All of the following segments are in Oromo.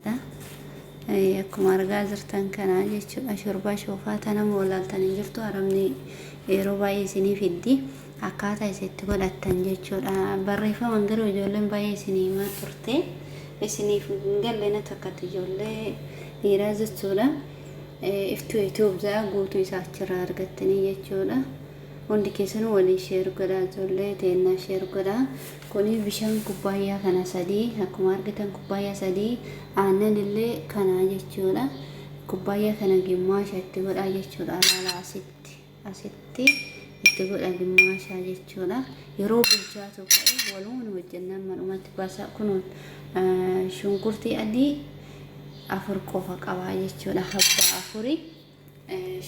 Akkuma argaa jirtan kana jechuudha, shorbaa shoofaa tana walaaltanii jirtu. Arabni yeroo baay'ee isinii fiddi, akkaataa isitti godhattan jechuudha. Barreeffaman garuu ijoolleen baay'ee isinii himaa turte, isiniif hin galle natti fakkaatti, ijoollee dhiiraa jechuudha. Iftuu Itoophiyaa guutuu isaa achirraa argattanii jechuudha. Hundi keessanuu waliin share godhaa, ijoollee teennaa share godhaa. Kuni bishaan kubbaayyaa kana 3, akkuma argitan kubbaayyaa 3, aannan illee kana jechuudha. Kubbaayyaa kana gimmaasha itti godhaa jechuudha. Alaala asitti asitti itti godha gimmaasha jechuudha. Yeroo bilchaatu ka'e walumaan hojjennaan manumatti basa. Kun shunkurtii adii 4 qofa qabaa jechuudha. Habbaa 4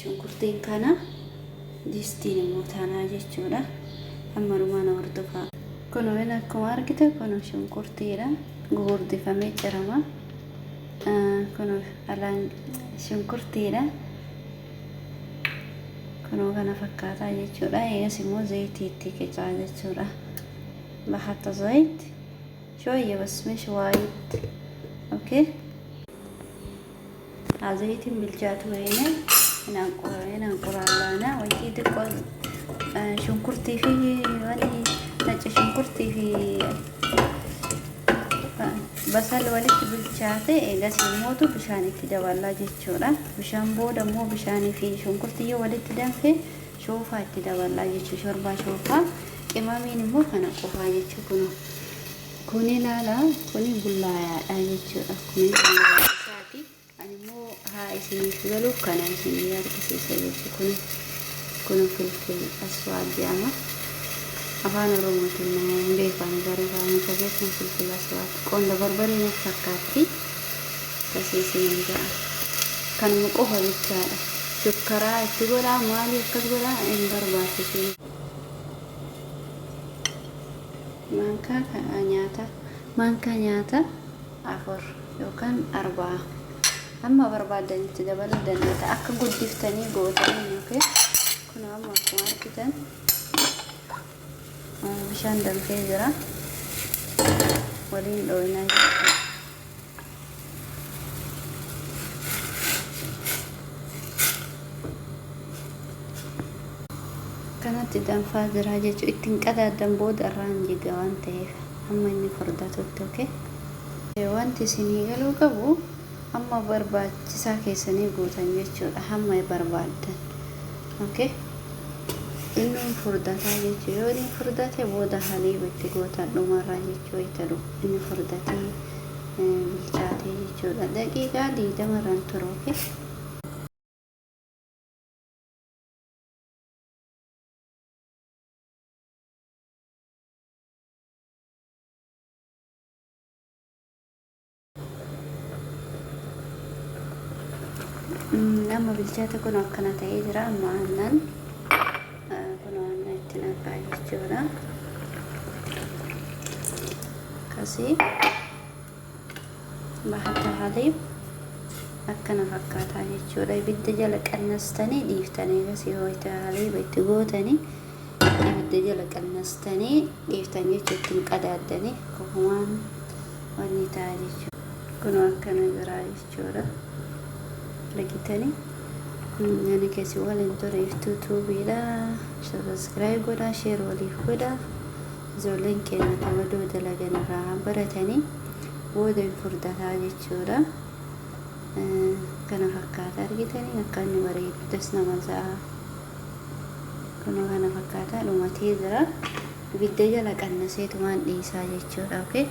shunkurtiin kana, distiin immoo tanaa jechuudha. Amma dhumaan hordofaa. Kun akkuma argite kun shunkurtiidha. Gugurdifamee cirama. Kun alaan shunkurtiidha. Kunoo kana fakkaataa jechuudha. Eegas immoo zayitii itti qicaa jechuudha. بحط زيت شوية بس مش وايد، okay. Zayitiin bilchaatu wayine inaan quraalaana wayitii xiqqoo shunkurtii fi wanni nacci shunkurtii fi basal walitti bilchaate, eegas immootu bishaan itti daballaa jechuudha. Bishaan booda immoo bishaanii fi shunkurtii yoo walitti danfe shoofaa itti daballaa jechuudha. Shorbaa shoofaa qimamiin immoo kana qofaa jechuu. Kun kun ilaala, kuni bullaayaadha jechuudha. Kuni bullaayaa isaati. Ani immoo haa isiniif galuuf kana isinii argisiisa jechuudha. Kun kun فلفل أسود jedhama. Afaan Oromootiin hin beeku ani garuu kaa'anii beekan فلفل أسود qonda barbaree natti fakkaatti. Akkasii isiniin jedha. Kanuma qofa bichaadha. Shukkaraa itti godhaa, maalii akkas godhaa hin barbaachisu. Maankaa nyaata, maankaa nyaata 4 yookaan 4, hamma barbaadanitti dabaluu dandeetta, akka guddiftanii gootanii yookiin. Kun amma akkuma argitan bishaan danfee jira, waliin dhooynaa jechuudha. Kanatti danfaa jira jechuudha. Ittiin qadaaddan booda irraan jiga waan ta'eef hamma inni furdatutti, okay. Wanti isinii galuu qabu, hamma barbaachisaa keessanii guutan jechuudha, hamma barbaaddan, okay. Inni furdataa jechuudha. Yoo inni furdate booda haliiba itti gootan dhumarraa jechuu, wayita inni furdatee bilchaatee jechuudha. Daqiiqaa 20 irraan ture, okay. Amma bilchaate, kun akkana ta'ee jira. Amma aannan, kun aannan itti naqaa jechuudha. Akkasii بحط حليب, akkana fakkaataa jechuudha. Ibidda jala qannastanii dhiiftanii, eegas yoo haliiba itti gootanii ibidda jala qannastanii dhiiftan jechuu, ittiin qadaaddanii kofumaan wanni ta'a jechuudha. Kun akkana jira jechuudha. Argitanii, ani keessi waliin ture Iftuu Tuubiidha. Subscribe godhaa, share waliif godhaa. Ijoolleen keenya tamadoo dalagan irraa baratanii booda hin furdataa jechuudha. Kana fakkaata, argitanii akka inni bareedu, das nama ja'a. Kunoo kana fakkaata, dhumatee jira. Ibidda jala qannaseetumaan dhiisaa jechuudha. Okay.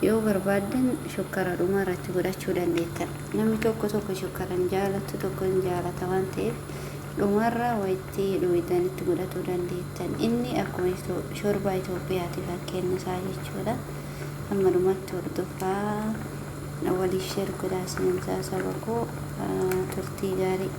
Yoo barbaaddan shukkara dhuma irratti godhachuu dandeettan. Namni tokko tokko shukkara hin jaalattu, tokko hin jaalata waan ta'eef dhumarra wayitti dhuydanitti godhachuu dandeettan. Inni akkuma shorbaa Itoophiyaati fakkeenya isaa jechuudha. Amma dhumatti hordofaa, waliif share godhaa isinin saba koo, turtii gaarii.